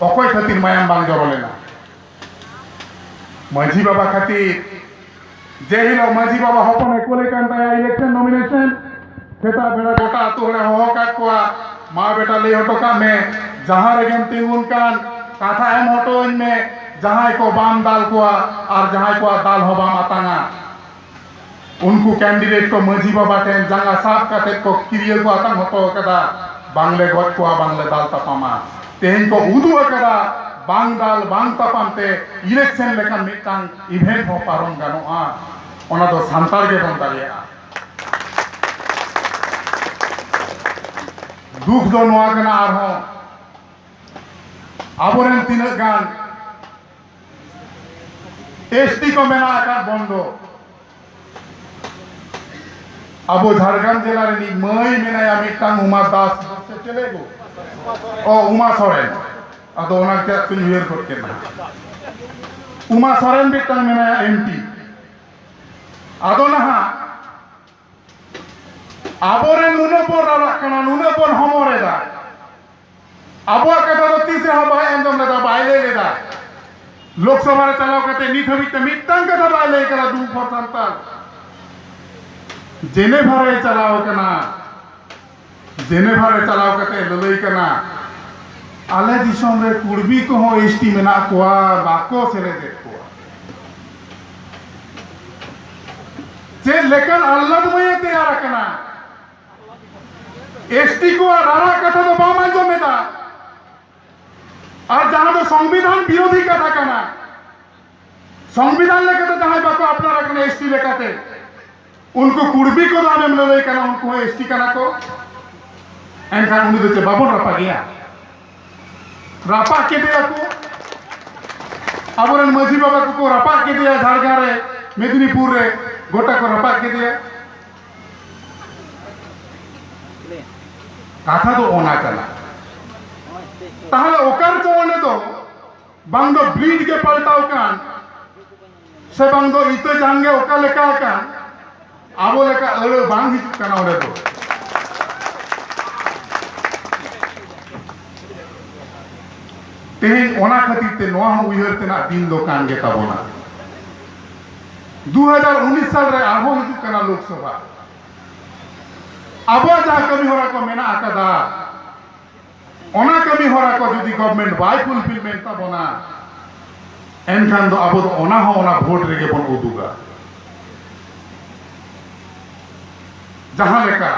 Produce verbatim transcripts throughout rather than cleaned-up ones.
ᱚᱠᱚᱭ ᱠᱷᱟᱹᱛᱤᱨ ᱢᱟᱭᱟᱢ ᱵᱟᱝ ᱡᱚᱨᱚ ᱞᱮᱱᱟ? ᱢᱟᱹᱡᱷᱤ ᱵᱟᱵᱟ ᱠᱷᱟᱹᱛᱤᱨ᱾ ᱡᱮ ᱦᱤᱞᱳᱜ ᱢᱟᱹᱡᱷᱤ ᱵᱟᱵᱟ ᱦᱚᱯᱚᱱᱮ ᱠᱩᱞᱮ ᱠᱟᱱ ᱛᱟᱭᱟ election nomination, ᱥᱮᱛᱟᱜ ᱵᱮᱲᱟ ᱜᱚᱴᱟ ᱟᱹᱛᱩ ᱦᱚᱲᱮ ᱦᱚᱦᱚ ᱠᱟᱫ ᱠᱚᱣᱟ, "ᱢᱟ ᱵᱮᱴᱟ, ᱞᱟᱹᱭ ᱦᱚᱴᱚ ᱠᱟᱜ ᱢᱮ, ᱡᱟᱦᱟᱸ ᱨᱮᱜᱮᱢ ᱛᱤᱸᱜᱩᱱ ᱠᱟᱱ, ᱠᱟᱛᱷᱟ ᱮᱢ ᱦᱚᱴᱚ ᱟᱹᱧ ᱢᱮ, ᱡᱟᱦᱟᱸᱭ ᱠᱚ ᱵᱟᱢ ᱫᱟᱞ ᱠᱚᱣᱟ ᱟᱨ ᱡᱟᱦᱟᱸᱭ ᱠᱚᱣᱟᱜ ᱫᱟᱞ ᱦᱚᱸ ᱵᱟᱢ ᱟᱛᱟᱝᱟ, ᱩᱱᱠᱩ candidate ᱠᱚ ᱢᱟᱹᱡᱷᱤ ᱵᱟᱵᱟ ᱴᱷᱮᱱ ᱡᱟᱸᱜᱟ ᱥᱟᱵ ᱠᱟᱛᱮ ᱠᱚ ᱠᱤᱨᱭᱟᱹ ᱠᱚ ᱟᱛᱟᱝ ᱦᱚᱴᱚ ᱠᱟᱫᱟ, ᱵᱟᱝᱞᱮ ᱜᱚᱡ ᱠᱚᱣᱟ, ᱵᱟᱝᱞᱮ ᱫᱟᱞ ᱛᱟᱯᱟᱢᱟ᱾ ᱛᱮᱦᱮᱧ ᱠᱚ ᱩᱫᱩᱜ ᱟᱠᱟᱫᱟ, ᱵᱟᱝ ᱫᱟᱞ ᱵᱟᱝ ᱛᱟᱯᱟᱢ ᱛᱮ election ᱞᱮᱠᱟᱱ ᱢᱤᱫᱴᱟᱝ event ᱦᱚᱸ ᱯᱟᱨᱚᱢ ᱜᱟᱱᱚᱜᱼᱟ᱾ ᱚᱱᱟ ᱫᱚ ᱥᱟᱱᱛᱟᱲ ᱜᱮᱵᱚᱱ ᱫᱟᱲᱮᱭᱟᱜᱼᱟ᱾" ᱫᱩᱠ ᱫᱚ ᱱᱚᱣᱟ ᱠᱟᱱᱟ, ᱟᱨᱦᱚᱸ ᱟᱵᱚᱨᱮᱱ ᱛᱤᱱᱟᱹᱜ ᱜᱟᱱ ST ᱠᱚ ᱢᱮᱱᱟᱜ ᱟᱠᱟᱫ ᱵᱚᱱ ᱫᱚ, ᱟᱵᱚ ᱡᱷᱟᱲᱜᱨᱟᱢ ᱡᱮᱞᱟ ᱨᱤᱱᱤᱡ ᱢᱟᱹᱭ ᱢᱮᱱᱟᱭᱟ ᱢᱤᱫᱴᱟᱝ, ᱩᱢᱟ ᱫᱟᱥ ᱥᱮ ᱪᱮᱞᱮ ᱜᱳ? ᱚ, ᱩᱢᱟ ᱥᱚᱨᱮᱱ᱾ ᱟᱫᱚ ᱚᱱᱟ ᱪᱮᱫ ᱠᱚᱧ ᱩᱭᱦᱟᱹᱨ ᱜᱚᱫ ᱠᱮᱫ ᱱᱟᱦᱟᱜ᱾ ᱩᱢᱟ ᱥᱚᱨᱮᱱ ᱢᱤᱫᱴᱟᱝ ᱢᱮᱱᱟᱭᱟ, MP᱾ ᱟᱫᱚ ᱱᱟᱦᱟᱜ ᱟᱵᱚᱨᱮᱱ ᱱᱩᱱᱟᱹᱜ ᱵᱚᱱ ᱨᱟᱨᱟᱜ ᱠᱟᱱᱟ, ᱱᱩᱱᱟᱹᱜ ᱵᱚᱱ ᱦᱚᱢᱚᱨ ᱮᱫᱟ, ᱟᱵᱚᱣᱟᱜ ᱠᱟᱛᱷᱟ ᱫᱚ ᱛᱤᱥ ᱨᱮᱦᱚᱸ ᱵᱟᱭ ᱟᱸᱡᱚᱢ ᱞᱮᱫᱟ, ᱵᱟᱭ ᱞᱟᱹᱭ ᱞᱮᱫᱟ᱾ ᱞᱳᱠᱥᱚᱵᱷᱟ ᱨᱮ ᱪᱟᱞᱟᱣ ᱠᱟᱛᱮ ᱱᱤᱛ ᱦᱟᱹᱵᱤᱡ ᱛᱮ ᱢᱤᱫᱴᱟᱝ ᱠᱟᱛᱷᱟ ᱵᱟᱭ ᱞᱟᱹᱭ ᱠᱟᱫᱟ, do for ᱥᱟᱱᱛᱟᱲ᱾ ᱡᱮᱱᱮᱵᱷᱟ ᱨᱮ ᱪᱟᱞᱟᱣ ᱠᱟᱱᱟ, ᱡᱮᱱᱮᱵᱷᱟ ᱨᱮ ᱪᱟᱞᱟᱣ ᱠᱟᱛᱮ ᱞᱟᱹᱞᱟᱹᱭ ᱠᱟᱱᱟ, ᱟᱞᱮ ᱫᱤᱥᱚᱢ ᱨᱮ ᱠᱩᱲᱵᱤ ᱠᱚᱦᱚᱸ ST ᱢᱮᱱᱟᱜ ᱠᱚᱣᱟ, ᱵᱟᱠᱚ ᱥᱮᱞᱮᱫᱮᱫ ᱠᱚᱣᱟ᱾ ᱪᱮᱫ ᱞᱮᱠᱟᱱ ᱟᱞᱞᱟᱫᱢᱟᱹᱭᱮ ᱛᱮᱭᱟᱨ ᱟᱠᱟᱱᱟ? ST ᱠᱚᱣᱟᱜ ᱨᱟᱨᱟ ᱠᱟᱛᱷᱟ ᱫᱚ ᱵᱟᱢ ᱟᱸᱡᱚᱢ ᱮᱫᱟ᱾ ᱟᱨ ᱡᱟᱦᱟᱸ ᱫᱚ ᱥᱚᱝᱵᱤᱫᱷᱟᱱ ᱵᱤᱨᱳᱫᱷᱤ ᱠᱟᱛᱷᱟ ᱠᱟᱱᱟ, ᱥᱚᱝᱵᱤᱫᱷᱟᱱ ᱞᱮᱠᱟᱛᱮ ᱡᱟᱦᱟᱸᱭ ᱵᱟᱠᱚ ᱟᱯᱱᱟᱨ ᱟᱠᱟᱱᱟ ST ᱞᱮᱠᱟᱛᱮ, ᱩᱱᱠᱩ ᱠᱩᱲᱵᱤ ᱠᱚᱫᱚ ᱟᱢᱮᱢ ᱞᱟᱹᱞᱟᱹᱭ ᱠᱟᱱᱟ, ᱩᱱᱠᱩ ᱦᱚᱸ ST ᱠᱟᱱᱟ ᱠᱚ᱾ ᱮᱱᱠᱷᱟᱱ ᱩᱱᱤ ᱫᱚ ᱪᱮᱫ ᱵᱟᱵᱚᱱ ᱨᱟᱯᱟᱜᱮᱭᱟ? ᱨᱟᱯᱟᱜ ᱠᱮᱫᱮᱭᱟ ᱠᱚ᱾ ᱟᱵᱚᱨᱮᱱ ᱢᱟᱹᱡᱷᱤ ᱵᱟᱵᱟ ᱠᱚᱠᱚ ᱨᱟᱯᱟᱜ ᱠᱮᱫᱮᱭᱟ, ᱡᱷᱟᱲᱜᱨᱟᱢ ᱨᱮ, ᱢᱮᱫᱽᱱᱤᱯᱩᱨ ᱨᱮ, ᱜᱚᱴᱟ ᱠᱚ ᱨᱟᱯᱟᱜ ᱠᱮᱫᱮᱭᱟ᱾ ᱠᱟᱛᱷᱟ ᱫᱚ ᱚᱱᱟ ᱠᱟᱱᱟ᱾ ᱛᱟᱦᱞᱮ ᱚᱠᱟ ᱨᱮᱪᱚ ᱚᱸᱰᱮ ᱫᱚ ᱵᱟᱝ ᱫᱚ breed ᱜᱮ ᱯᱟᱞᱴᱟᱣ ᱠᱟᱱ, ᱥᱮ ᱵᱟᱝ ᱫᱚ ᱤᱛᱟᱹ ᱡᱟᱝ ᱜᱮ ᱚᱠᱟ ᱞᱮᱠᱟ ᱟᱠᱟᱱ, ᱟᱵᱚ ᱞᱮᱠᱟ ᱟᱹᱲᱟᱹ ᱵᱟᱝ ᱦᱤᱡᱩᱜ ᱠᱟᱱᱟ ᱚᱸᱰᱮ ᱫᱚ᱾ ᱛᱮᱦᱮᱧ ᱚᱱᱟ ᱠᱷᱟᱹᱛᱤᱨ ᱛᱮ ᱱᱚᱣᱟ ᱦᱚᱸ ᱩᱭᱦᱟᱹᱨ ᱛᱮᱱᱟᱜ ᱫᱤᱱ ᱫᱚ ᱠᱟᱱ ᱜᱮ ᱛᱟᱵᱚᱱᱟ᱾ ᱫᱩ ᱦᱟᱡᱟᱨ ᱩᱱᱤᱥ ᱥᱟᱞ ᱨᱮ ᱟᱨᱦᱚᱸ ᱦᱤᱡᱩᱜ ᱠᱟᱱᱟ ᱞᱳᱠᱥᱚᱵᱷᱟ᱾ ᱟᱵᱚᱣᱟᱜ ᱡᱟᱦᱟᱸ ᱠᱟᱹᱢᱤ ᱦᱚᱨᱟ ᱠᱚ ᱢᱮᱱᱟᱜ ᱟᱠᱟᱫᱟ, ᱚᱱᱟ ᱠᱟᱹᱢᱤ ᱦᱚᱨᱟ ᱠᱚ ᱡᱩᱫᱤ ᱜᱚᱵᱷᱢᱮᱱᱴ ᱵᱟᱭ ᱯᱷᱩᱞᱯᱷᱤᱞᱢᱮᱱᱴ ᱛᱟᱵᱚᱱᱟ, ᱮᱱᱠᱷᱟᱱ ᱫᱚ ᱟᱵᱚ ᱫᱚ ᱚᱱᱟ ᱦᱚᱸ ᱚᱱᱟ ᱵᱷᱳᱴ ᱨᱮᱜᱮ ᱵᱚᱱ ᱩᱫᱩᱜᱟ᱾ ᱡᱟᱦᱟᱸ ᱞᱮᱠᱟ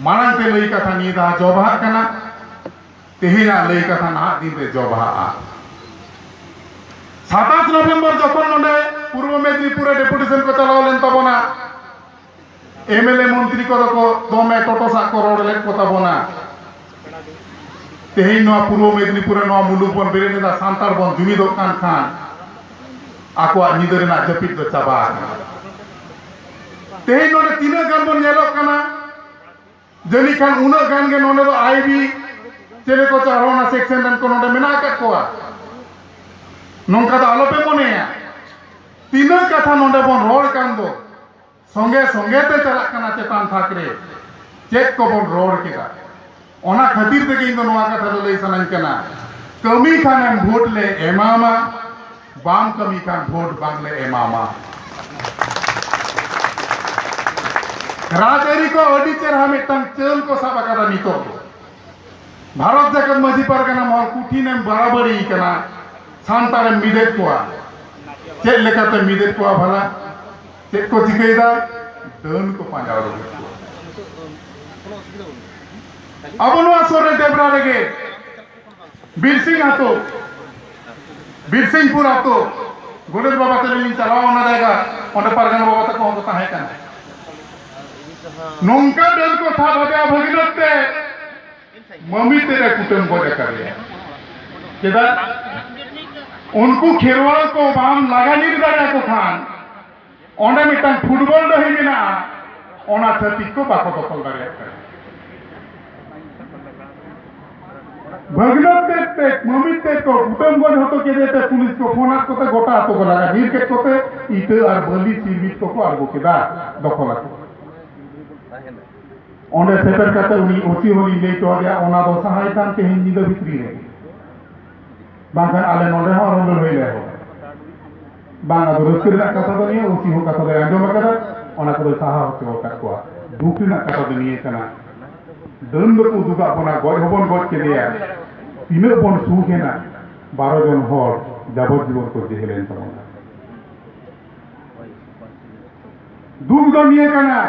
ᱢᱟᱲᱟᱝ ᱛᱮ ᱞᱟᱹᱭ ᱠᱟᱛᱷᱟ ᱱᱤᱭᱟᱹ ᱫᱷᱟᱣ ᱡᱚᱵᱟᱦᱟᱜ ᱠᱟᱱᱟ, ᱛᱮᱦᱮᱧᱟᱜ ᱞᱟᱹᱭ ᱠᱟᱛᱷᱟ ᱱᱟᱦᱟᱜ ᱫᱤᱱ ᱨᱮ ᱡᱚᱵᱟᱦᱟᱜᱼᱟ᱾ ᱥᱟᱛᱟᱥ ᱱᱚᱵᱷᱮᱢᱵᱚᱨ ᱡᱚᱠᱷᱚᱱ ᱱᱚᱰᱮ ᱯᱩᱨᱵᱚ ᱢᱮᱫᱽᱱᱤᱯᱩᱨ ᱨᱮ ᱰᱮᱯᱩᱴᱮᱥᱚᱱ ᱠᱚ ᱪᱟᱞᱟᱣ ᱞᱮᱱ ᱛᱟᱵᱚᱱᱟ, ᱮᱢ ᱮᱞ ᱮ ᱢᱚᱱᱛᱨᱤ ᱠᱚᱫᱚ ᱠᱚ ᱫᱚᱢᱮ ᱴᱚᱴᱚ ᱥᱟᱜ ᱠᱚ ᱨᱚᱲ ᱞᱮᱫ ᱠᱚ ᱛᱟᱵᱚᱱᱟ᱾ ᱛᱮᱦᱮᱧ ᱱᱚᱣᱟ ᱯᱩᱨᱵᱚ ᱢᱮᱫᱽᱱᱤᱯᱩᱨ ᱨᱮ ᱱᱚᱣᱟ ᱢᱩᱞᱩᱠ ᱵᱚᱱ ᱵᱮᱨᱮᱫ ᱮᱫᱟ, ᱥᱟᱱᱛᱟᱲ ᱵᱚᱱ ᱡᱩᱢᱤᱫᱚᱜ ᱠᱟᱱ ᱠᱷᱟᱱ ᱟᱠᱚᱣᱟᱜ ᱧᱤᱫᱟᱹ ᱨᱮᱱᱟᱜ ᱡᱟᱹᱯᱤᱫ ᱫᱚ ᱪᱟᱵᱟ ᱟᱠᱟᱱᱟ᱾ ᱛᱮᱦᱮᱧ ᱱᱚᱰᱮ ᱛᱤᱱᱟᱹᱜ ᱜᱟᱱ ᱵᱚᱱ ᱧᱮᱞᱚᱜ ᱠᱟᱱᱟ, ᱡᱟᱹᱱᱤᱡ ᱠᱷᱟᱱ ᱩᱱᱟᱹᱜ ᱜᱟᱱ ᱜᱮ ᱱᱚᱰᱮ ᱫᱚ ᱟᱭ ᱵᱤ ᱪᱮᱞᱮ ᱠᱚ ᱪᱟᱨᱦᱟᱣᱱᱟ ᱥᱮᱠᱥᱚᱱ ᱨᱮᱱ ᱠᱚ ᱱᱚᱰᱮ ᱢᱮᱱᱟᱜ ᱟᱠᱟᱫ ᱠᱚᱣᱟ᱾ ᱱᱚᱝᱠᱟ ᱫᱚ ᱟᱞᱚᱯᱮ ᱢᱚᱱᱮᱭᱟ᱾ ᱛᱤᱱᱟᱹᱜ ᱠᱟᱛᱷᱟ ᱱᱚᱰᱮ ᱵᱚᱱ ᱨᱚᱲ ᱠᱟᱱ ᱫᱚ ᱥᱚᱸᱜᱮ ᱥᱚᱸᱜᱮ ᱛᱮ ᱪᱟᱞᱟᱜ ᱠᱟᱱᱟ ᱪᱮᱛᱟᱱ ᱛᱷᱟᱠ ᱨᱮ᱾ ᱪᱮᱫ ᱠᱚᱵᱚᱱ ᱨᱚᱲ ᱠᱮᱫᱟ, ᱚᱱᱟ ᱠᱷᱟᱹᱛᱤᱨ ᱛᱮᱜᱮ ᱤᱧ ᱫᱚ ᱱᱚᱣᱟ ᱠᱟᱛᱷᱟ ᱫᱚ ᱞᱟᱹᱭ ᱥᱟᱱᱟᱧ ᱠᱟᱱᱟ᱾ ᱠᱟᱹᱢᱤ ᱠᱷᱟᱱᱮᱢ ᱵᱷᱳᱴ ᱞᱮ ᱮᱢᱟᱢᱟ, ᱵᱟᱢ ᱠᱟᱹᱢᱤ ᱠᱷᱟᱱ ᱵᱷᱳᱴ ᱵᱟᱝᱞᱮ ᱮᱢᱟᱢᱟ᱾ ᱨᱟᱡᱽᱟᱹᱨᱤ ᱠᱚ ᱟᱹᱰᱤ ᱪᱮᱦᱨᱟ ᱢᱤᱫᱴᱟᱝ ᱪᱟᱹᱞ ᱠᱚ ᱥᱟᱵ ᱟᱠᱟᱫᱟ ᱱᱤᱛᱚᱜ ᱫᱚ᱾ ᱵᱷᱟᱨᱚᱛ ᱡᱟᱠᱟᱛ ᱢᱟᱹᱡᱷᱤ ᱯᱟᱨᱜᱟᱱᱟ ᱢᱚᱦᱚᱞ ᱠᱩᱴᱷᱤᱱᱮᱢ ᱵᱟᱲᱟᱵᱟᱲᱤ ᱠᱟᱱᱟ, ᱥᱟᱱᱛᱟᱲᱮᱢ ᱢᱤᱫᱮᱫ ᱠᱚᱣᱟ᱾ ᱪᱮᱫ ᱞᱮᱠᱟᱛᱮ ᱢᱤᱫᱮᱫ ᱠᱚᱣᱟ ᱵᱷᱟᱞᱟ? ᱪᱮᱫ ᱠᱚ ᱪᱤᱠᱟᱹᱭᱮᱫᱟ? ᱰᱟᱹᱱ ᱠᱚ ᱯᱟᱸᱡᱟ ᱩᱰᱩᱠᱮᱫ ᱠᱚᱣᱟ᱾ ᱟᱵᱚ ᱱᱚᱣᱟ ᱥᱩᱨ ᱨᱮ ᱰᱮᱵᱨᱟ ᱨᱮᱜᱮ ᱵᱤᱨᱥᱤᱝ ᱟᱛᱳ, ᱵᱤᱨᱥᱤᱝᱯᱩᱨ ᱟᱛᱳ, ᱜᱚᱰᱮᱛ ᱵᱟᱵᱟ ᱛᱟᱹᱞᱤᱧ ᱞᱤᱧ ᱪᱟᱞᱟᱣ ᱚᱱᱟ ᱡᱟᱭᱜᱟ, ᱚᱸᱰᱮ ᱯᱟᱨᱜᱟᱱᱟ ᱵᱟᱵᱟ ᱛᱟᱠᱚ ᱦᱚᱸᱠᱚ ᱛᱟᱦᱮᱸ ᱠᱟᱱᱟ᱾ ᱱᱚᱝᱠᱟ ᱰᱟᱹᱱ ᱠᱚ ᱥᱟᱵ ᱟᱫᱮᱭᱟ ᱵᱷᱟᱹᱜᱤᱱᱟᱹᱛ ᱛᱮ, ᱢᱟᱹᱢᱤ ᱛᱮᱨᱮ ᱠᱩᱴᱟᱹᱢ ᱜᱚᱡ ᱟᱠᱟᱫᱮᱭᱟ᱾ ᱪᱮᱫᱟᱜ? ᱩᱱᱠᱩ ᱠᱷᱮᱨᱣᱟᱞ ᱠᱚ ᱵᱟᱢ ᱞᱟᱜᱟ ᱧᱤᱨ ᱫᱟᱲᱮᱭᱟᱠᱚ ᱠᱷᱟᱱ, ᱚᱸᱰᱮ ᱢᱤᱫᱴᱟᱝ ᱯᱷᱩᱴᱵᱚᱞ ᱰᱟᱹᱦᱤ ᱢᱮᱱᱟᱜᱼᱟ, ᱚᱱᱟ ᱪᱷᱟᱹᱛᱤᱠ ᱠᱚ ᱵᱟᱠᱚ ᱫᱚᱠᱷᱚᱞ ᱫᱟᱲᱮᱭᱟᱜ ᱠᱟᱱᱟ᱾ ᱵᱷᱟᱹᱜᱽᱱᱟᱹ ᱛᱮᱫ ᱛᱮ, ᱢᱟᱹᱢᱤ ᱛᱮᱫ ᱠᱚ ᱠᱩᱴᱟᱹᱢ ᱜᱚᱡ ᱦᱚᱴᱚ ᱠᱮᱫᱮ ᱛᱮ ᱯᱩᱞᱤᱥ ᱠᱚ ᱯᱷᱳᱱ ᱟᱫ ᱠᱚᱛᱮ ᱜᱚᱴᱟ ᱟᱹᱛᱩ ᱠᱚ ᱞᱟᱜᱟ ᱧᱤᱨ ᱠᱮᱫ ᱠᱚᱛᱮ ᱤᱴᱟᱹ ᱟᱨ ᱵᱟᱹᱞᱤ ᱥᱤᱨᱢᱤᱴ ᱠᱚᱠᱚ ᱟᱬᱜᱚ ᱠᱮᱫᱟ ᱫᱚᱠᱷᱚᱞ ᱟᱠᱚ᱾ ᱚᱸᱰᱮ ᱥᱮᱴᱮᱨ ᱠᱟᱛᱮ ᱩᱱᱤ ᱳ ᱥᱤ ᱦᱚᱸᱞᱤᱧ ᱞᱟᱹᱭ ᱦᱚᱴᱚ ᱟᱫᱮᱭᱟ, ᱚᱱᱟ ᱫᱚ ᱥᱟᱦᱟᱭ ᱠᱟᱱ ᱛᱮᱦᱮᱧ ᱧᱤᱫᱟᱹ ᱵᱷᱤᱛᱨᱤ ᱨᱮ᱾ ᱵᱟᱝᱠᱷᱟᱱ ᱟᱞᱮ ᱱᱚᱰᱮ ᱦᱚᱸ ᱟᱨᱦᱚᱸ ᱞᱟᱹᱲᱦᱟᱹᱭ ᱞᱮ ᱮᱦᱚᱵᱟ᱾ ᱵᱟᱝ, ᱟᱫᱚ ᱨᱟᱹᱥᱠᱟᱹ ᱨᱮᱱᱟᱜ ᱠᱟᱛᱷᱟ ᱫᱚ ᱱᱤᱭᱟᱹ, ᱳᱥᱤ ᱦᱚᱸ ᱠᱟᱛᱷᱟ ᱫᱚᱭ ᱟᱸᱡᱚᱢ ᱟᱠᱟᱫᱟ, ᱚᱱᱟ ᱠᱚᱫᱚᱭ ᱥᱟᱦᱟ ᱦᱚᱪᱚ ᱟᱠᱟᱫ ᱠᱚᱣᱟ᱾ ᱫᱩᱠ ᱨᱮᱱᱟᱜ ᱠᱟᱛᱷᱟ ᱫᱚ ᱱᱤᱭᱟᱹ ᱠᱟᱱᱟ, ᱰᱟᱹᱱ ᱫᱚᱠᱚ ᱩᱫᱩᱜᱟᱜ ᱵᱚᱱᱟ, ᱜᱚᱡ ᱦᱚᱸᱵᱚᱱ ᱜᱚᱡ ᱠᱮᱫᱮᱭᱟ, ᱛᱤᱱᱟᱹᱜ ᱵᱚᱱ ᱥᱩᱠ ᱮᱱᱟ, ᱵᱟᱨᱚ ᱡᱚᱱ ᱦᱚᱲ ᱡᱟᱵᱚᱛ ᱡᱤᱵᱚᱱ ᱠᱚ ᱡᱮᱦᱮᱞ ᱮᱱ ᱛᱟᱵᱚᱱᱟ᱾ ᱫᱩᱠ ᱫᱚ ᱱᱤᱭᱟᱹ ᱠᱟᱱᱟ,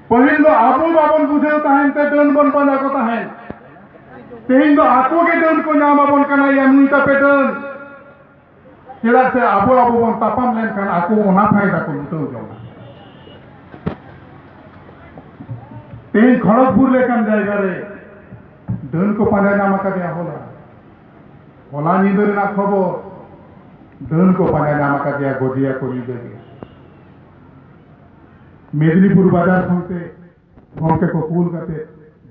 ᱯᱟᱹᱦᱤᱞ ᱫᱚ ᱟᱵᱚ ᱵᱟᱵᱚᱱ ᱵᱩᱡᱷᱟᱹᱣ ᱛᱟᱦᱮᱱ ᱛᱮ ᱰᱟᱹᱱ ᱵᱚᱱ ᱯᱟᱸᱡᱟ ᱠᱚ ᱛᱟᱦᱮᱸᱫ᱾ ᱛᱮᱦᱮᱧ ᱫᱚ ᱟᱠᱚ ᱜᱮ ᱰᱟᱹᱱ ᱠᱚ ᱧᱟᱢ ᱟᱵᱚᱱ ᱠᱟᱱᱟ, "ᱭᱟ ᱱᱩᱭ ᱛᱟᱯᱮ ᱰᱟᱹᱱ", ᱪᱮᱫᱟᱜ ᱥᱮ ᱟᱵᱚ ᱟᱵᱚ ᱵᱚᱱ ᱛᱟᱯᱟᱢ ᱞᱮᱱᱠᱷᱟᱱ ᱟᱠᱚ ᱚᱱᱟ ᱯᱷᱟᱭᱫᱟ ᱠᱚ ᱞᱩᱴᱟᱹᱣ ᱡᱚᱝᱟ᱾ ᱛᱮᱦᱮᱧ ᱠᱷᱚᱲᱚᱜᱽᱯᱩᱨ ᱞᱮᱠᱟᱱ ᱡᱟᱭᱜᱟ ᱨᱮ ᱰᱟᱹᱱ ᱠᱚ ᱯᱟᱸᱡᱟ ᱧᱟᱢ ᱟᱠᱟᱫᱮᱭᱟ ᱦᱚᱞᱟ᱾ ᱦᱚᱞᱟ ᱧᱤᱫᱟᱹ ᱨᱮᱱᱟᱜ ᱠᱷᱚᱵᱚᱨ, ᱰᱟᱹᱱ ᱠᱚ ᱯᱟᱸᱡᱟ ᱧᱟᱢ ᱟᱠᱟᱫᱮᱭᱟ, ᱜᱚᱡᱮᱭᱟ ᱠᱚ ᱧᱤᱫᱟᱹ ᱜᱮ᱾ ᱢᱮᱫᱽᱱᱤᱯᱩᱨ ᱵᱟᱡᱟᱨ ᱠᱷᱚᱱ ᱛᱮ ᱜᱚᱢᱠᱮ ᱠᱚ ᱠᱩᱞ ᱠᱟᱛᱮ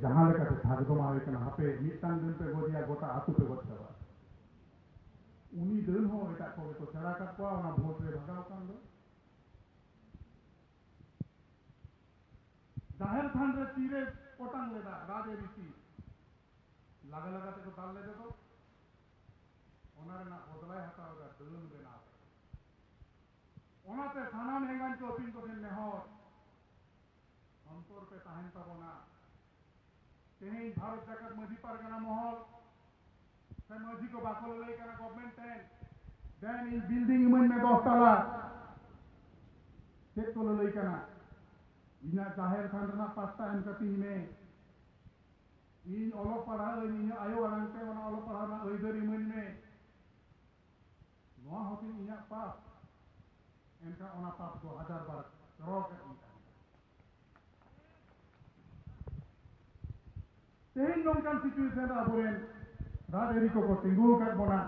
ᱡᱟᱦᱟᱸ ᱞᱮᱠᱟᱛᱮ ᱛᱷᱟᱠ ᱫᱚᱢᱟ ᱦᱩᱭ ᱠᱟᱱᱟ, ᱦᱟᱯᱮ ᱢᱤᱫᱴᱟᱝ ᱰᱟᱹᱱ ᱯᱮ ᱜᱚᱡᱮᱭᱟ, ᱜᱚᱴᱟ ᱟᱹᱛᱩ ᱯᱮ ᱜᱚᱡ ᱪᱟᱵᱟᱜᱼᱟ᱾ ᱩᱱᱤ ᱰᱟᱹᱱ ᱦᱚᱸ ᱮᱴᱟᱜ ᱠᱚᱜᱮ ᱠᱚ ᱥᱮᱬᱟ ᱠᱟᱫ ᱠᱚᱣᱟ, ᱚᱱᱟ ᱵᱷᱳᱴ ᱨᱮ ᱵᱷᱟᱜᱟᱣ ᱠᱟᱱ ᱫᱚ᱾ ᱡᱟᱦᱮᱨ ᱛᱷᱟᱱ ᱨᱮ ᱛᱤᱨᱮ ᱚᱴᱟᱝ ᱞᱮᱫᱟ ᱨᱟᱡᱽ ᱟᱹᱨᱤ ᱛᱤ, ᱞᱟᱜᱟ ᱞᱟᱜᱟ ᱛᱮᱠᱚ ᱫᱟᱞ ᱞᱮᱫᱮ ᱫᱚ, ᱚᱱᱟ ᱨᱮᱱᱟᱜ ᱵᱚᱫᱞᱟᱭ ᱦᱟᱛᱟᱣ ᱮᱫᱟ ᱰᱟᱹᱱ ᱵᱮᱱᱟᱣ ᱠᱟᱛᱮ᱾ ᱚᱱᱟᱛᱮ ᱥᱟᱱᱟᱢ ᱮᱸᱜᱟᱧ ᱠᱚ ᱟᱹᱯᱤᱧ ᱠᱚᱴᱷᱮᱱ ᱱᱮᱦᱚᱨ, ᱚᱱᱛᱚᱨ ᱯᱮ ᱛᱟᱦᱮᱱ ᱛᱟᱵᱚᱱᱟ᱾ ᱛᱮᱦᱮᱧ ᱵᱷᱟᱨᱚᱛ ᱡᱟᱠᱟᱛ ᱢᱟᱹᱡᱷᱤ ᱯᱟᱨᱜᱟᱱᱟ ᱢᱚᱦᱚᱞ ᱥᱮ ᱢᱟᱹᱡᱷᱤ ᱠᱚ ᱵᱟᱠᱚ ᱞᱟᱹᱞᱟᱹᱭ ᱠᱟᱱᱟ ᱜᱚᱵᱷᱢᱮᱱᱴ ᱴᱷᱮᱱ, "ᱫᱮᱱ ᱤᱧ ᱵᱤᱞᱰᱤᱝ ᱤᱢᱟᱹᱧ ᱢᱮ ᱫᱚᱥ ᱛᱟᱞᱟ"᱾ ᱪᱮᱫ ᱠᱚ ᱞᱟᱹᱞᱟᱹᱭ ᱠᱟᱱᱟ? "ᱤᱧᱟᱹᱜ ᱡᱟᱦᱮᱨ ᱛᱷᱟᱱ ᱨᱮᱱᱟᱜ ᱯᱟᱥᱴᱟ ᱮᱢ ᱠᱟᱹᱛᱤᱧ ᱢᱮ, ᱤᱧ ᱚᱞᱚᱜ ᱯᱟᱲᱦᱟᱜ ᱟᱹᱧ, ᱤᱧᱟᱹᱜ ᱟᱭᱳ ᱟᱲᱟᱝ ᱛᱮ ᱚᱱᱟ ᱚᱞᱚᱜ ᱯᱟᱲᱦᱟᱣ ᱨᱮᱱᱟᱜ ᱟᱹᱭᱫᱟᱹᱨ ᱤᱢᱟᱹᱧ ᱢᱮ, ᱱᱚᱣᱟ ᱦᱚᱸᱛᱤᱧ ᱤᱧᱟᱹᱜ ᱯᱟᱯ", ᱮᱱᱠᱷᱟᱱ ᱚᱱᱟ ᱯᱟᱯ ᱫᱚ ᱦᱟᱡᱟᱨ ᱵᱟᱨ ᱨᱚᱲ ᱠᱟᱛᱮᱧ ᱛᱟᱦᱮᱱᱟ᱾ ᱛᱮᱦᱮᱧ ᱱᱚᱝᱠᱟᱱ ᱥᱤᱪᱩᱭᱮᱥᱚᱱ ᱨᱮ ᱟᱵᱚᱨᱮᱱ ᱨᱟᱡᱽᱟᱹᱨᱤ ᱠᱚᱠᱚ ᱛᱤᱸᱜᱩ ᱟᱠᱟᱫ ᱵᱚᱱᱟ᱾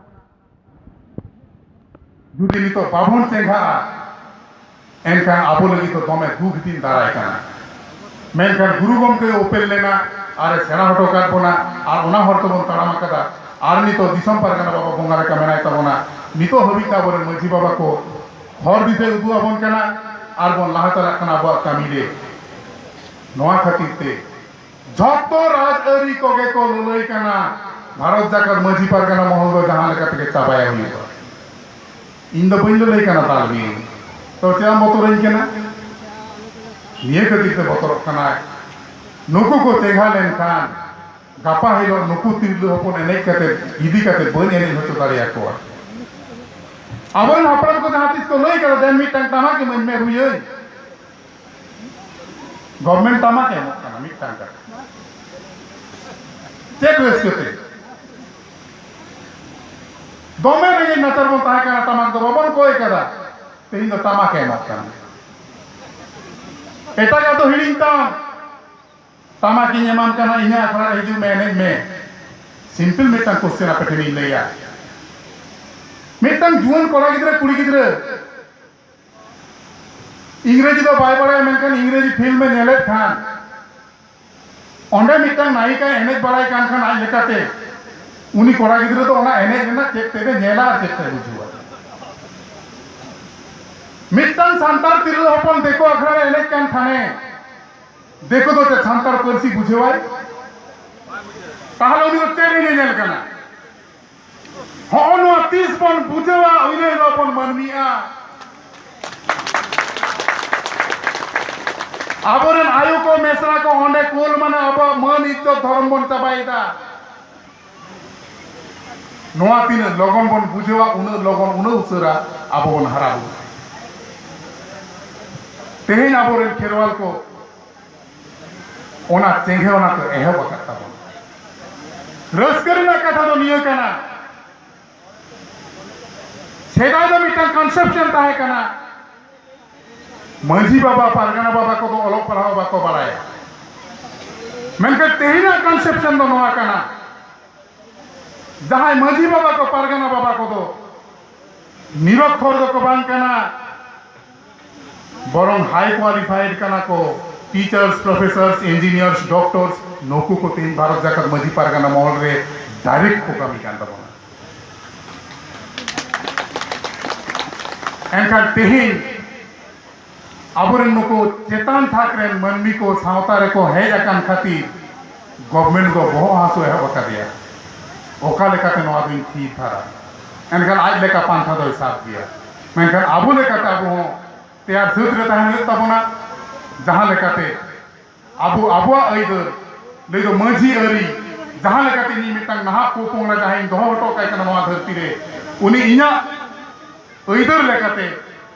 ᱡᱩᱫᱤ ᱱᱤᱛᱚᱜ ᱵᱟᱵᱚᱱ ᱪᱮᱸᱜᱷᱟᱜᱼᱟ, ᱮᱱᱠᱷᱟᱱ ᱟᱵᱚ ᱞᱟᱹᱜᱤᱫ ᱫᱚ ᱫᱚᱢᱮ ᱫᱩᱠ ᱫᱤᱱ ᱫᱟᱨᱟᱭ ᱠᱟᱱᱟ᱾ ᱢᱮᱱᱠᱷᱟᱱ ᱜᱩᱨᱩ ᱜᱚᱢᱠᱮ ᱩᱯᱮᱞ ᱞᱮᱱᱟ ᱟᱨ ᱮ ᱥᱮᱬᱟ ᱦᱚᱴᱚ ᱠᱟᱫ ᱵᱚᱱᱟ, ᱟᱨ ᱚᱱᱟ ᱦᱚᱨ ᱛᱮᱵᱚᱱ ᱛᱟᱲᱟᱢ ᱟᱠᱟᱫᱟ᱾ ᱟᱨ ᱱᱤᱛᱚᱜ ᱫᱤᱥᱚᱢ ᱯᱟᱨᱜᱟᱱᱟ ᱵᱟᱵᱟ ᱵᱚᱸᱜᱟ ᱞᱮᱠᱟ ᱢᱮᱱᱟᱭ ᱛᱟᱵᱚᱱᱟ᱾ ᱱᱤᱛᱚᱜ ᱦᱟᱹᱵᱤᱡ ᱛᱮ ᱟᱵᱚᱨᱮᱱ ᱢᱟᱹᱡᱷᱤ ᱵᱟᱵᱟ ᱠᱚ ᱦᱚᱨ ᱫᱤᱥᱟᱹᱭ ᱩᱫᱩᱜ ᱟᱵᱚᱱ ᱠᱟᱱᱟ ᱟᱨ ᱵᱚᱱ ᱞᱟᱦᱟ ᱪᱟᱞᱟᱜ ᱠᱟᱱᱟ ᱟᱵᱚᱣᱟᱜ ᱠᱟᱹᱢᱤ ᱨᱮ᱾ ᱱᱚᱣᱟ ᱠᱷᱟᱹᱛᱤᱨ ᱛᱮ ᱡᱷᱚᱛᱚ ᱨᱟᱡᱽᱟᱹᱨᱤ ᱠᱚᱜᱮ ᱠᱚ ᱞᱟᱹᱞᱟᱹᱭ ᱠᱟᱱᱟ, ᱵᱷᱟᱨᱚᱛ ᱡᱟᱠᱟᱛ ᱢᱟᱹᱡᱷᱤ ᱯᱟᱨᱜᱟᱱᱟ ᱢᱚᱦᱚᱞ ᱫᱚ ᱡᱟᱦᱟᱸ ᱞᱮᱠᱟ ᱛᱮᱜᱮ ᱪᱟᱵᱟᱭ ᱦᱩᱭᱩᱜᱼᱟ᱾ ᱤᱧ ᱫᱚ ᱵᱟᱹᱧ ᱞᱟᱹᱞᱟᱹᱭ ᱠᱟᱱᱟ ᱫᱟᱞ ᱢᱤᱭᱟᱹᱧ᱾ ᱛᱚ ᱪᱮᱫ ᱮᱢ ᱵᱚᱛᱚᱨᱟᱹᱧ ᱠᱟᱱᱟ? ᱱᱤᱭᱟᱹ ᱠᱷᱟᱹᱛᱤᱨ ᱛᱮ ᱵᱚᱛᱚᱨᱚᱜ ᱠᱟᱱᱟᱭ, ᱱᱩᱠᱩ ᱠᱚ ᱪᱮᱸᱜᱷᱟ ᱞᱮᱱᱠᱷᱟᱱ ᱜᱟᱯᱟ ᱦᱤᱞᱳᱜ ᱱᱩᱠᱩ ᱛᱤᱨᱞᱟᱹ ᱦᱚᱯᱚᱱ ᱮᱱᱮᱡ ᱠᱟᱛᱮ, ᱤᱫᱤ ᱠᱟᱛᱮ ᱵᱟᱹᱧ ᱮᱱᱮᱡ ᱦᱚᱪᱚ ᱫᱟᱲᱮᱭᱟᱠᱚᱣᱟ᱾ ᱟᱵᱚᱨᱮᱱ ᱦᱟᱯᱲᱟᱢ ᱠᱚ ᱡᱟᱦᱟᱸ ᱛᱤᱥ ᱠᱚ ᱞᱟᱹᱭ ᱠᱟᱫᱟ, "ᱫᱮᱱ ᱢᱤᱫᱴᱟᱝ ᱴᱟᱢᱟᱠ ᱤᱢᱟᱹᱧ ᱢᱮ ᱨᱩᱭᱟᱹᱧ᱾" ᱜᱚᱵᱷᱢᱮᱱᱴ ᱴᱟᱢᱟᱠ ᱮ ᱮᱢᱚᱜ ᱠᱟᱱᱟ ᱢᱤᱫᱴᱟᱝ ᱠᱟᱛᱮ᱾ ᱪᱮᱫ ᱨᱟᱹᱥᱠᱟᱹ ᱛᱮ? ᱫᱚᱢᱮ ᱨᱮᱸᱜᱮᱡ ᱱᱟᱪᱟᱨ ᱵᱚᱱ ᱛᱟᱦᱮᱸ ᱠᱟᱱᱟ, ᱴᱟᱢᱟᱠ ᱫᱚ ᱵᱟᱵᱚᱱ ᱠᱚᱭ ᱠᱟᱫᱟ, ᱛᱮᱦᱮᱧ ᱫᱚ ᱴᱟᱢᱟᱠ ᱮ ᱮᱢᱚᱜ ᱠᱟᱱᱟ᱾ ᱮᱴᱟᱜᱟᱜ ᱫᱚ ᱦᱤᱲᱤᱧ ᱛᱟᱢ, ᱴᱟᱢᱟᱠ ᱤᱧ ᱮᱢᱟᱢ ᱠᱟᱱᱟ, ᱤᱧᱟᱹᱜ ᱟᱠᱷᱲᱟ ᱨᱮ ᱦᱤᱡᱩᱜ ᱢᱮ, ᱮᱱᱮᱡ ᱢᱮ᱾ ᱥᱤᱢᱯᱤᱞ ᱢᱤᱫᱴᱟᱝ ᱠᱚᱥᱪᱮᱱ ᱟᱯᱮ ᱴᱷᱮᱱᱤᱧ ᱞᱟᱹᱭᱟ, ᱢᱤᱫᱴᱟᱝ ᱡᱩᱣᱟᱹᱱ ᱠᱚᱲᱟ ᱜᱤᱫᱽᱨᱟᱹ, ᱠᱩᱲᱤ ᱜᱤᱫᱽᱨᱟᱹ, ᱤᱝᱨᱮᱡᱤ ᱫᱚ ᱵᱟᱭ ᱵᱟᱲᱟᱭᱟ, ᱢᱮᱱᱠᱷᱟᱱ ᱤᱝᱨᱮᱡᱤ ᱯᱷᱤᱞᱢ ᱮ ᱧᱮᱞᱮᱫ ᱠᱷᱟᱱ, ᱚᱸᱰᱮ ᱢᱤᱫᱴᱟᱝ ᱱᱟᱭᱤᱠᱟᱭ ᱮᱱᱮᱡ ᱵᱟᱲᱟᱭ ᱠᱟᱱ ᱠᱷᱟᱱ, ᱟᱡ ᱞᱮᱠᱟᱛᱮ ᱩᱱᱤ ᱠᱚᱲᱟ ᱜᱤᱫᱽᱨᱟᱹ ᱫᱚ ᱚᱱᱟ ᱮᱱᱮᱡ ᱨᱮᱱᱟᱜ ᱪᱮᱫ ᱛᱮᱫ ᱮ ᱧᱮᱞᱟ ᱟᱨ ᱪᱮᱫ ᱛᱮᱫ ᱮ ᱵᱩᱡᱷᱟᱹᱣᱟ? ᱢᱤᱫᱴᱟᱝ ᱥᱟᱱᱛᱟᱲ ᱛᱤᱨᱞᱟᱹ ᱦᱚᱯᱚᱱ ᱫᱤᱠᱩ ᱟᱠᱷᱲᱟ ᱨᱮ ᱮᱱᱮᱡ ᱠᱟᱱ ᱠᱷᱟᱱᱮ, ᱫᱤᱠᱩ ᱫᱚ ᱪᱮᱫ ᱥᱟᱱᱛᱟᱲ ᱯᱟᱹᱨᱥᱤ ᱵᱩᱡᱷᱟᱹᱣᱟᱭ? ᱛᱟᱦᱚᱞᱮ ᱩᱱᱤ ᱫᱚ ᱪᱮᱫ ᱮ ᱧᱮᱧᱮᱞ ᱠᱟᱱᱟ? ᱦᱚᱸᱜᱼᱚ ᱱᱚᱣᱟ ᱛᱤᱥ ᱵᱚᱱ ᱵᱩᱡᱷᱟᱹᱣᱟ, ᱤᱱᱟᱹ ᱦᱤᱞᱳᱜ ᱵᱚᱱ ᱢᱟᱹᱱᱢᱤᱜᱼᱟ᱾ ᱟᱵᱚᱨᱮᱱ ᱟᱭᱳ ᱠᱚ, ᱢᱮᱥᱨᱟ ᱠᱚ ᱚᱸᱰᱮ ᱠᱳᱞ, ᱢᱟᱱᱮ ᱟᱵᱚᱣᱟᱜ ᱢᱟᱹᱱ ᱤᱡᱽᱡᱚᱛ ᱫᱷᱚᱨᱚᱢ ᱵᱚᱱ ᱪᱟᱵᱟᱭᱮᱫᱟ᱾ ᱱᱚᱣᱟ ᱛᱤᱱᱟᱹᱜ ᱞᱚᱜᱚᱱ ᱵᱚᱱ ᱵᱩᱡᱷᱟᱹᱣᱟ, ᱩᱱᱟᱹᱜ ᱞᱚᱜᱚᱱ, ᱩᱱᱟᱹᱜ ᱩᱥᱟᱹᱨᱟ ᱟᱵᱚ ᱵᱚᱱ ᱦᱟᱨᱟ ᱵᱩᱨᱩᱜᱼᱟ᱾ ᱛᱮᱦᱮᱧ ᱟᱵᱚᱨᱮᱱ ᱠᱷᱮᱨᱣᱟᱞ ᱠᱚ ᱚᱱᱟ ᱪᱮᱸᱜᱷᱮ ᱚᱱᱟ ᱠᱚ ᱮᱦᱚᱵ ᱟᱠᱟᱫ ᱛᱟᱵᱚᱱᱟ᱾ ᱨᱟᱹᱥᱠᱟᱹ ᱨᱮᱱᱟᱜ ᱠᱟᱛᱷᱟ ᱫᱚ ᱱᱤᱭᱟᱹ ᱠᱟᱱᱟ, ᱥᱮᱫᱟᱭ ᱫᱚ ᱢᱤᱫᱴᱟᱝ ᱠᱚᱱᱥᱮᱯᱥᱚᱱ ᱛᱟᱦᱮᱸ ᱠᱟᱱᱟ, ᱢᱟᱹᱡᱷᱤ ᱵᱟᱵᱟ, ᱯᱟᱨᱜᱟᱱᱟ ᱵᱟᱵᱟ ᱠᱚᱫᱚ ᱚᱞᱚᱜ ᱯᱟᱲᱦᱟᱣ ᱵᱟᱠᱚ ᱵᱟᱲᱟᱭᱟ᱾ ᱢᱮᱱᱠᱷᱟᱱ ᱛᱮᱦᱮᱧᱟᱜ ᱠᱚᱱᱥᱮᱯᱥᱚᱱ ᱫᱚ ᱱᱚᱣᱟ ᱠᱟᱱᱟ, ᱡᱟᱦᱟᱸᱭ ᱢᱟᱹᱡᱷᱤ ᱵᱟᱵᱟ ᱠᱚ, ᱯᱟᱨᱜᱟᱱᱟ ᱵᱟᱵᱟ ᱠᱚᱫᱚ ᱱᱤᱨᱚᱠᱠᱷᱚᱨ ᱫᱚᱠᱚ ᱵᱟᱝ ᱠᱟᱱᱟ, ᱵᱚᱨᱚᱝ ᱦᱟᱭ ᱠᱣᱟᱞᱤᱯᱷᱟᱭᱮᱰ ᱠᱟᱱᱟ ᱠᱚ, ᱴᱤᱪᱟᱨᱥ, ᱯᱨᱚᱯᱷᱮᱥᱟᱨᱥ, ᱤᱧᱡᱤᱱᱤᱭᱟᱨᱥ, ᱰᱚᱠᱴᱚᱨᱥ, ᱱᱩᱠᱩ ᱠᱚ ᱛᱮᱦᱮᱧ ᱵᱷᱟᱨᱚᱛ ᱡᱟᱠᱟᱛ ᱢᱟᱹᱡᱷᱤ ᱯᱟᱨᱜᱟᱱᱟ ᱢᱚᱦᱚᱞ ᱨᱮ ᱰᱟᱭᱨᱮᱠᱴ ᱠᱚ ᱠᱟᱹᱢᱤ ᱠᱟᱱ ᱛᱟᱵᱚᱱᱟ᱾ ᱮᱱᱠᱷᱟᱱ ᱛᱮᱦᱮᱧ ᱟᱵᱚᱨᱮᱱ ᱱᱩᱠᱩ ᱪᱮᱛᱟᱱ ᱛᱷᱟᱠ ᱨᱮᱱ ᱢᱟᱹᱱᱢᱤ ᱠᱚ ᱥᱟᱶᱛᱟ ᱨᱮᱠᱚ ᱦᱮᱡ ᱟᱠᱟᱱ ᱠᱷᱟᱹᱛᱤᱨ ᱜᱚᱵᱷᱢᱮᱱᱴ ᱫᱚ ᱵᱚᱦᱚᱜ ᱦᱟᱹᱥᱩ ᱮᱦᱚᱵ ᱟᱠᱟᱫᱮᱭᱟ᱾ ᱚᱠᱟ ᱞᱮᱠᱟᱛᱮ ᱱᱚᱣᱟ ᱫᱚᱧ ᱛᱷᱤᱨ ᱛᱷᱟᱨᱟ᱾ ᱮᱱᱠᱷᱟᱱ ᱟᱡ ᱞᱮᱠᱟ ᱯᱟᱱᱛᱷᱟ ᱫᱚᱭ ᱥᱟᱵ ᱜᱮᱭᱟ᱾ ᱢᱮᱱᱠᱷᱟᱱ ᱟᱵᱚ ᱞᱮᱠᱟᱛᱮ ᱟᱵᱚ ᱦᱚᱸ ᱛᱮᱭᱟᱨ ᱥᱟᱹᱛ ᱨᱮ ᱛᱟᱦᱮᱱ ᱦᱩᱭᱩᱜ ᱛᱟᱵᱚᱱᱟ᱾ ᱡᱟᱦᱟᱸ ᱞᱮᱠᱟᱛᱮ ᱟᱵᱚ ᱟᱵᱚᱣᱟᱜ ᱟᱹᱭᱫᱟᱹᱨ ᱞᱟᱹᱭ ᱫᱚ ᱢᱟᱹᱡᱷᱤ ᱟᱹᱨᱤ, ᱡᱟᱦᱟᱸ ᱞᱮᱠᱟᱛᱮ ᱤᱧ ᱢᱤᱫᱴᱟᱝ ᱱᱟᱦᱟᱜ ᱯᱚᱯᱚᱝᱲᱟ ᱡᱟᱦᱟᱸᱭ ᱤᱧ ᱫᱚᱦᱚ ᱦᱚᱴᱚ ᱠᱟᱭ ᱠᱟᱱᱟ ᱱᱚᱣᱟ ᱫᱷᱟᱹᱨᱛᱤ ᱨᱮ, ᱩᱱᱤ ᱤᱧᱟᱹᱜ ᱟᱹᱭᱫᱟᱹᱨ ᱞᱮᱠᱟᱛᱮ,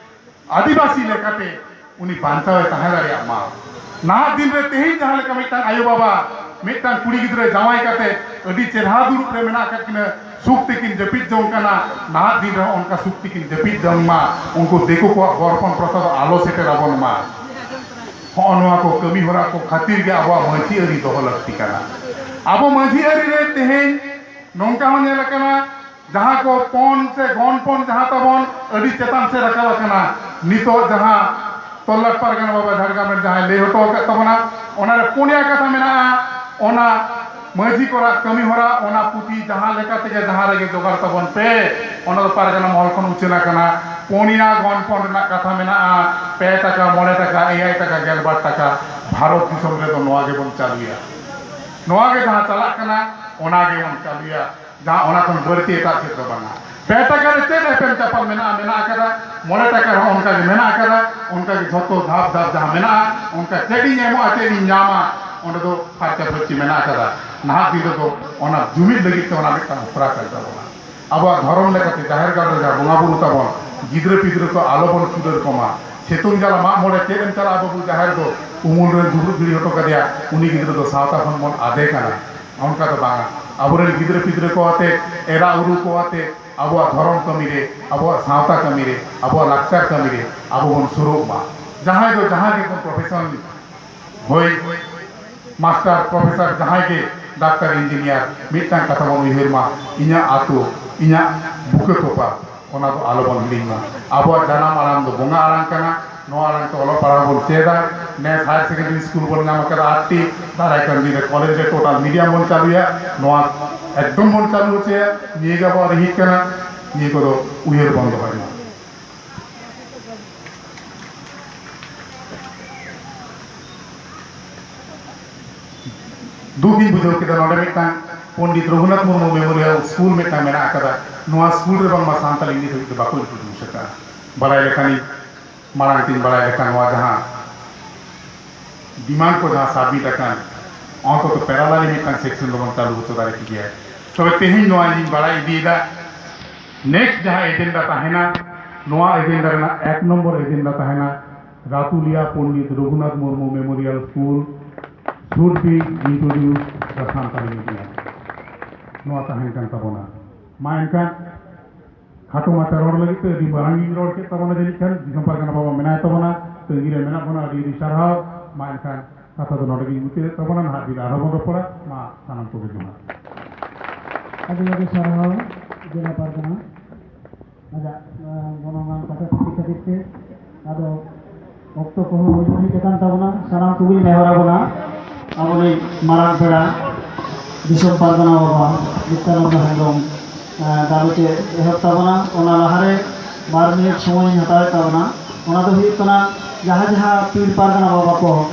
ᱟᱹᱫᱤᱵᱟᱹᱥᱤ ᱞᱮᱠᱟᱛᱮ ᱩᱱᱤ ᱵᱟᱧᱪᱟᱣ ᱮ ᱛᱟᱦᱮᱸ ᱫᱟᱲᱮᱭᱟᱜ ᱢᱟ᱾ ᱱᱟᱦᱟᱜ ᱫᱤᱱ ᱨᱮ ᱛᱮᱦᱮᱧ ᱡᱟᱦᱟᱸ ᱞᱮᱠᱟ ᱢᱤᱫᱴᱟᱝ ᱟᱭᱳ ᱵᱟᱵᱟ ᱢᱤᱫᱴᱟᱝ ᱠᱩᱲᱤ ᱜᱤᱫᱽᱨᱟᱹ ᱡᱟᱶᱟᱭ ᱠᱟᱛᱮ ᱟᱹᱰᱤ ᱪᱮᱦᱨᱟ ᱫᱩᱲᱩᱵ ᱨᱮ ᱢᱮᱱᱟᱜ ᱟᱠᱟᱫ ᱠᱤᱱᱟᱹ, ᱥᱩᱠ ᱛᱮᱠᱤᱱ ᱡᱟᱹᱯᱤᱫ ᱡᱚᱝ ᱠᱟᱱᱟ, ᱱᱟᱦᱟᱜ ᱫᱤᱱ ᱨᱮᱦᱚᱸ ᱚᱱᱠᱟ ᱥᱩᱠ ᱛᱮᱠᱤᱱ ᱡᱟᱹᱯᱤᱫ ᱡᱚᱝ ᱢᱟ, ᱩᱱᱠᱩ ᱫᱤᱠᱩ ᱠᱚᱣᱟᱜ ᱵᱚᱨᱯᱚᱱ ᱯᱨᱚᱛᱷᱟ ᱫᱚ ᱟᱞᱚ ᱥᱮᱴᱮᱨ ᱟᱵᱚᱱ ᱢᱟ᱾ ᱦᱚᱸᱜᱼᱚ ᱱᱚᱣᱟ ᱠᱚ ᱠᱟᱹᱢᱤ ᱦᱚᱨᱟ ᱠᱚ ᱠᱷᱟᱹᱛᱤᱨ ᱜᱮ ᱟᱵᱚᱣᱟᱜ ᱢᱟᱹᱡᱷᱤ ᱟᱹᱨᱤ ᱫᱚᱦᱚ ᱞᱟᱹᱠᱛᱤ ᱠᱟᱱᱟ᱾ ᱟᱵᱚ ᱢᱟᱹᱡᱷᱤ ᱟᱹᱨᱤ ᱨᱮ ᱛᱮᱦᱮᱧ ᱱᱚᱝᱠᱟ ᱦᱚᱸ ᱧᱮᱞ ᱟᱠᱟᱱᱟ, ᱡᱟᱦᱟᱸ ᱠᱚ ᱯᱚᱱ ᱥᱮ ᱜᱚᱱ ᱯᱚᱱ ᱡᱟᱦᱟᱸ ᱛᱟᱵᱚᱱ ᱟᱹᱰᱤ ᱪᱮᱛᱟᱱ ᱥᱮᱫ ᱨᱟᱠᱟᱵ ᱟᱠᱟᱱᱟ, ᱱᱤᱛᱚᱜ ᱡᱟᱦᱟᱸ ᱛᱚᱞᱞᱟᱴ ᱯᱟᱨᱜᱟᱱᱟ ᱵᱟᱵᱟ ᱡᱷᱟᱲᱜᱨᱟᱢ ᱨᱮ ᱡᱟᱦᱟᱸᱭ ᱞᱟᱹᱭ ᱦᱚᱴᱚ ᱟᱠᱟᱫ ᱛᱟᱵᱚᱱᱟ, ᱚᱱᱟᱨᱮ ᱯᱩᱱᱭᱟ ᱠᱟᱛᱷᱟ ᱢᱮᱱᱟᱜᱼᱟ᱾ ᱚᱱᱟ ᱢᱟᱹᱡᱷᱤ ᱠᱚᱨᱟᱜ ᱠᱟᱹᱢᱤ ᱦᱚᱨᱟ, ᱚᱱᱟ ᱯᱩᱛᱷᱤ ᱡᱟᱦᱟᱸ ᱞᱮᱠᱟ ᱛᱮᱜᱮ ᱡᱟᱦᱟᱸ ᱨᱮᱜᱮ ᱡᱚᱜᱟᱲ ᱛᱟᱵᱚᱱ ᱯᱮ, ᱚᱱᱟ ᱫᱚ ᱯᱟᱨᱜᱟᱱᱟ ᱢᱚᱦᱚᱞ ᱠᱷᱚᱱ ᱩᱪᱷᱟᱹᱱ ᱟᱠᱟᱱᱟ᱾ ᱯᱩᱱᱭᱟ ᱜᱚᱱᱯᱚᱱ ᱨᱮᱱᱟᱜ ᱠᱟᱛᱷᱟ ᱢᱮᱱᱟᱜᱼᱟ, ᱯᱮ ᱴᱟᱠᱟ, ᱢᱚᱬᱮ ᱴᱟᱠᱟ, ᱮᱭᱟᱭ ᱴᱟᱠᱟ, ᱜᱮᱞᱵᱟᱨ ᱴᱟᱠᱟ, ᱵᱷᱟᱨᱚᱛ ᱫᱤᱥᱚᱢ ᱨᱮᱫᱚ ᱱᱚᱣᱟ ᱜᱮᱵᱚᱱ ᱪᱟᱹᱞᱩᱭᱟ᱾ ᱱᱚᱣᱟ ᱜᱮ ᱡᱟᱦᱟᱸ ᱪᱟᱞᱟᱜ ᱠᱟᱱᱟ, ᱚᱱᱟ ᱜᱮᱵᱚᱱ ᱪᱟᱹᱞᱩᱭᱟ᱾ ᱡᱟᱦᱟᱸ ᱚᱱᱟ ᱠᱷᱚᱱ ᱵᱟᱹᱲᱛᱤ ᱮᱴᱟᱜ ᱪᱮᱫ ᱫᱚ ᱵᱟᱝᱟ᱾ ᱯᱮ ᱴᱟᱠᱟ ᱨᱮ ᱪᱮᱫ ᱮᱯᱮᱢ ᱪᱟᱯᱟᱞ ᱢᱮᱱᱟᱜᱼᱟ? ᱢᱮᱱᱟᱜ ᱟᱠᱟᱫᱟ᱾ ᱢᱚᱬᱮ ᱴᱟᱠᱟ ᱨᱮᱦᱚᱸ ᱚᱱᱠᱟ ᱜᱮ ᱢᱮᱱᱟᱜ ᱟᱠᱟᱫᱟ᱾ ᱚᱱᱠᱟ ᱜᱮ ᱡᱷᱚᱛᱚ ᱫᱷᱟᱯ ᱫᱷᱟᱯ ᱡᱟᱦᱟᱸ ᱢᱮᱱᱟᱜᱼᱟ, ᱚᱱᱠᱟ ᱪᱮᱫ ᱤᱧ ᱮᱢᱚᱜᱼᱟ, ᱪᱮᱫ ᱤᱧ ᱧᱟᱢᱟ, ᱚᱸᱰᱮ ᱫᱚ ᱯᱷᱟᱨᱪᱟ ᱯᱷᱟᱹᱨᱪᱤ ᱢᱮᱱᱟᱜ ᱟᱠᱟᱫᱟ᱾ ᱱᱟᱦᱟᱜ ᱫᱤᱱ ᱨᱮᱫᱚ ᱚᱱᱟ ᱡᱩᱢᱤᱫ ᱞᱟᱹᱜᱤᱫ ᱛᱮ ᱚᱱᱟ ᱢᱤᱫᱴᱟᱝ ᱦᱚᱨᱟ ᱠᱟᱱ ᱛᱟᱵᱚᱱᱟ᱾ ᱟᱵᱚᱣᱟᱜ ᱫᱷᱚᱨᱚᱢ ᱞᱮᱠᱟᱛᱮ ᱡᱟᱦᱮᱨ ᱜᱟᱲ ᱨᱮ ᱡᱟᱦᱟᱸ ᱵᱚᱸᱜᱟ ᱵᱩᱨᱩ ᱛᱟᱵᱚᱱ, ᱜᱤᱫᱽᱨᱟᱹ ᱯᱤᱫᱽᱨᱟᱹ ᱠᱚ ᱟᱞᱚ ᱵᱚᱱ ᱪᱩᱰᱟᱹᱨ ᱠᱚᱢᱟ᱾ ᱥᱤᱛᱩᱝ ᱡᱟᱞᱟ ᱢᱟᱜ ᱢᱚᱬᱮ ᱪᱮᱫ ᱮᱢ ᱪᱟᱞᱟᱜᱼᱟ ᱵᱟᱹᱵᱩ ᱡᱟᱦᱮᱨ ᱫᱚ? ᱩᱢᱩᱞ ᱨᱮ ᱫᱩᱲᱩᱵ ᱜᱤᱰᱤ ᱦᱚᱴᱚ ᱠᱟᱫᱮᱭᱟ, ᱩᱱᱤ ᱜᱤᱫᱽᱨᱟᱹ ᱫᱚ ᱥᱟᱶᱛᱟ ᱠᱷᱚᱱ ᱵᱚᱱ ᱟᱫᱮ ᱠᱟᱱᱟ᱾ ᱚᱱᱠᱟ ᱫᱚ ᱵᱟᱝᱟ᱾ ᱟᱵᱚᱨᱮᱱ ᱜᱤᱫᱽᱨᱟᱹ ᱯᱤᱫᱽᱨᱟᱹ ᱠᱚ ᱟᱛᱮ, ᱮᱨᱟ ᱩᱨᱩ ᱠᱚ ᱟᱛᱮ, ᱟᱵᱚᱣᱟᱜ ᱫᱷᱚᱨᱚᱢ ᱠᱟᱹᱢᱤ ᱨᱮ, ᱟᱵᱚᱣᱟᱜ ᱥᱟᱶᱛᱟ ᱠᱟᱹᱢᱤ ᱨᱮ, ᱟᱵᱚᱣᱟᱜ ᱞᱟᱠᱪᱟᱨ ᱠᱟᱹᱢᱤ ᱨᱮ ᱟᱵᱚ ᱵᱚᱱ ᱥᱩᱨᱩᱜ ᱢᱟ᱾ ᱡᱟᱦᱟᱸᱭ ᱫᱚ ᱡᱟᱦᱟᱸ ᱜᱮᱵᱚᱱ ᱯᱨᱚᱯᱷᱮᱥᱚᱱ, ᱦᱳᱭ, ᱢᱟᱥᱴᱟᱨ, ᱯᱨᱚᱯᱷᱮᱥᱚᱨ, ᱡᱟᱦᱟᱸᱭ ᱜᱮ, ᱰᱟᱠᱛᱟᱨ, ᱤᱧᱡᱤᱱᱤᱭᱟᱨ, ᱢᱤᱫᱴᱟᱝ ᱠᱟᱛᱷᱟ ᱵᱚᱱ ᱩᱭᱦᱟᱹᱨ ᱢᱟ, ᱤᱧᱟᱹᱜ ᱟᱹᱛᱩ, ᱤᱧᱟᱹᱜ ᱵᱩᱠᱟᱹ ᱛᱚᱯᱟ, ᱚᱱᱟ ᱫᱚ ᱟᱞᱚ ᱵᱚᱱ ᱦᱤᱲᱤᱧ ᱢᱟ᱾ ᱟᱵᱚᱣᱟᱜ ᱡᱟᱱᱟᱢ ᱟᱲᱟᱝ ᱫᱚ ᱵᱚᱸᱜᱟ ᱟᱲᱟᱝ ᱠᱟᱱᱟ᱾ ᱱᱚᱣᱟ ᱟᱲᱟᱝ ᱛᱮ ᱚᱞᱚᱜ ᱯᱟᱲᱦᱟᱣ ᱵᱚᱱ ᱪᱮᱫᱟ᱾ ᱱᱮᱥ ᱦᱟᱭᱟᱨ ᱥᱮᱠᱮᱱᱰᱟᱨᱤ ᱥᱠᱩᱞ ᱵᱚᱱ ᱧᱟᱢ ᱟᱠᱟᱫᱟ ᱟᱴᱴᱤ, ᱫᱟᱨᱟᱭ ᱠᱟᱱ ᱫᱤᱱ ᱨᱮ ᱠᱚᱞᱮᱡᱽ ᱨᱮ ᱴᱳᱴᱟᱞ ᱢᱤᱰᱤᱭᱟᱢ ᱵᱚᱱ ᱪᱟᱹᱞᱩᱭᱟ᱾ ᱱᱚᱣᱟ ᱮᱠᱫᱚᱢ ᱵᱚᱱ ᱪᱟᱹᱞᱩ ᱦᱚᱪᱚᱭᱟ᱾ ᱱᱤᱭᱟᱹ ᱜᱮ ᱟᱵᱚᱣᱟᱜ ᱨᱤᱦᱤᱴ ᱠᱟᱱᱟ᱾ ᱱᱤᱭᱟᱹ ᱠᱚᱫᱚ ᱩᱭᱦᱟᱹᱨ ᱵᱚᱱ ᱫᱚᱦᱚᱭ ᱢᱟ᱾ ᱫᱩᱠ ᱤᱧ ᱵᱩᱡᱷᱟᱹᱣ ᱠᱮᱫᱟ ᱱᱚᱰᱮ ᱢᱤᱫᱴᱟᱝ ᱯᱚᱱᱰᱤᱛ ᱨᱚᱜᱷᱩᱱᱟᱛᱷ ᱢᱩᱨᱢᱩ ᱢᱮᱢᱳᱨᱤᱭᱟᱞ ᱥᱠᱩᱞ ᱢᱤᱫᱴᱟᱝ ᱢᱮᱱᱟᱜ ᱟᱠᱟᱫᱟ᱾ ᱱᱚᱣᱟ ᱥᱠᱩᱞ ᱨᱮ ᱵᱟᱝᱢᱟ ᱥᱟᱱᱛᱟᱲᱤ ᱱᱤᱛ ᱦᱟᱹᱵᱤᱡ ᱛᱮ ᱵᱟᱠᱚ ᱤᱱᱴᱨᱳᱰᱤᱭᱩᱥ ᱟᱠᱟᱫᱼᱟ᱾ ᱵᱟᱲᱟᱭ ᱞᱮᱠᱷᱟᱱᱤᱧ, ᱢᱟᱲᱟᱝ ᱛᱤᱧ ᱵᱟᱲᱟᱭ ᱞᱮᱠᱷᱟᱱ ᱱᱚᱣᱟ ᱡᱟᱦᱟᱸ ᱰᱤᱢᱟᱱᱰ ᱠᱚ ᱡᱟᱦᱟᱸ ᱥᱟᱵᱢᱤᱴ ᱟᱠᱟᱱ, ᱚᱱᱛᱚᱛᱚ ᱯᱮᱨᱟᱞᱟᱞᱤ ᱢᱤᱫᱴᱟᱝ ᱥᱮᱠᱥᱚᱱ ᱫᱚᱵᱚᱱ ᱪᱟᱹᱞᱩ ᱦᱚᱪᱚ ᱫᱟᱲᱮ ᱠᱮᱜᱮᱭᱟ᱾ ᱛᱚᱵᱮ ᱛᱮᱦᱮᱧ ᱱᱚᱣᱟ ᱤᱧ ᱵᱟᱲᱟᱭ ᱤᱫᱤᱭᱮᱫᱟ, ᱱᱮᱠᱥᱴ ᱡᱟᱦᱟᱸ ᱮᱡᱮᱱᱰᱟ ᱛᱟᱦᱮᱱᱟ, ᱱᱚᱣᱟ ᱮᱡᱮᱱᱰᱟ ᱨᱮᱱᱟᱜ ᱮᱠ ᱱᱚᱢᱵᱚᱨ ᱮᱡᱮᱱᱰᱟ ᱛᱟᱦᱮᱱᱟ Ratulia Pandit Raghunath Murmu memorial school should be introduced the Santali medium᱾ ᱱᱚᱣᱟ ᱛᱟᱦᱮᱱ ᱠᱟᱱ ᱛᱟᱵᱚᱱᱟ᱾ ᱢᱟ ᱮᱱᱠᱷᱟᱱ ᱠᱷᱟᱴᱚ ᱢᱟᱪᱷᱟ ᱨᱚᱲ ᱞᱟᱹᱜᱤᱫ ᱛᱮ ᱟᱹᱰᱤ ᱢᱟᱨᱟᱝ ᱜᱤᱧ ᱨᱚᱲ ᱠᱮᱫ ᱛᱟᱵᱚᱱᱟ᱾ ᱡᱟᱹᱱᱤᱡ ᱠᱷᱟᱱ ᱫᱤᱥᱚᱢ ᱯᱟᱨᱜᱟᱱᱟ ᱵᱟᱵᱟ ᱢᱮᱱᱟᱭ ᱛᱟᱵᱚᱱᱟ, ᱛᱟᱹᱜᱤ ᱨᱮ ᱢᱮᱱᱟᱜ ᱵᱚᱱᱟ᱾ ᱟᱹᱰᱤ ᱟᱹᱰᱤ ᱥᱟᱨᱦᱟᱣ᱾ ᱢᱟ ᱮᱱᱠᱷᱟᱱ ᱠᱟᱛᱷᱟ ᱫᱚ ᱱᱚᱰᱮ ᱜᱤᱧ ᱢᱩᱪᱟᱹᱫᱮᱫ ᱛᱟᱵᱚᱱᱟ᱾ ᱱᱟᱦᱟᱜ ᱫᱤᱱ ᱟᱨᱦᱚᱸ ᱵᱚᱱ ᱨᱚᱯᱚᱲᱟ᱾ ᱢᱟ ᱥᱟᱱᱟᱢ ᱠᱚᱜᱮ ᱡᱚᱦᱟᱨ᱾ ᱟᱹᱰᱤ ᱟᱹᱰᱤ ᱥᱟᱨᱦᱟᱣ ᱡᱮᱞᱟ ᱯᱟᱨᱜᱟᱱᱟ᱾ ᱟᱡᱟᱜ, ᱮᱸ, ᱜᱚᱱᱚᱝᱟᱱ ᱠᱟᱛᱷᱟ ᱛᱷᱩᱛᱤ ᱠᱷᱟᱹᱛᱤᱨ ᱛᱮ᱾ ᱟᱫᱚ ᱚᱠᱛᱚ ᱠᱚᱦᱚᱸ ᱦᱩᱭ ᱦᱮᱡ ᱟᱠᱟᱱ ᱛᱟᱵᱚᱱᱟ᱾ ᱥᱟᱱᱟᱢ ᱠᱚᱜᱮᱧ ᱱᱮᱦᱚᱨ ᱟᱵᱚᱱᱟ, ᱟᱵᱚᱨᱮᱱ ᱢᱟᱨᱟᱝ ᱯᱮᱲᱟ, ᱫᱤᱥᱚᱢ ᱯᱟᱨᱜᱟᱱᱟ ᱵᱟᱵᱟ ᱱᱤᱛᱭᱟᱱᱚᱱᱫᱚ ᱦᱮᱢᱵᱨᱚᱢ, ᱮᱸ, ᱜᱟᱞᱚᱪ ᱮ ᱮᱦᱚᱵ ᱛᱟᱵᱚᱱᱟ᱾ ᱚᱱᱟ ᱞᱟᱦᱟᱨᱮ ᱵᱟᱨ ᱢᱤᱱᱤᱴ ᱥᱚᱢᱚᱭ ᱤᱧ ᱦᱟᱛᱟᱣᱮᱫ ᱛᱟᱵᱚᱱᱟ᱾ ᱚᱱᱟ ᱫᱚ ᱦᱩᱭᱩᱜ ᱠᱟᱱᱟ, ᱡᱟᱦᱟᱸ ᱡᱟᱦᱟᱸ ᱯᱤᱲ ᱯᱟᱨᱜᱟᱱᱟ ᱵᱟᱵᱟ ᱠᱚ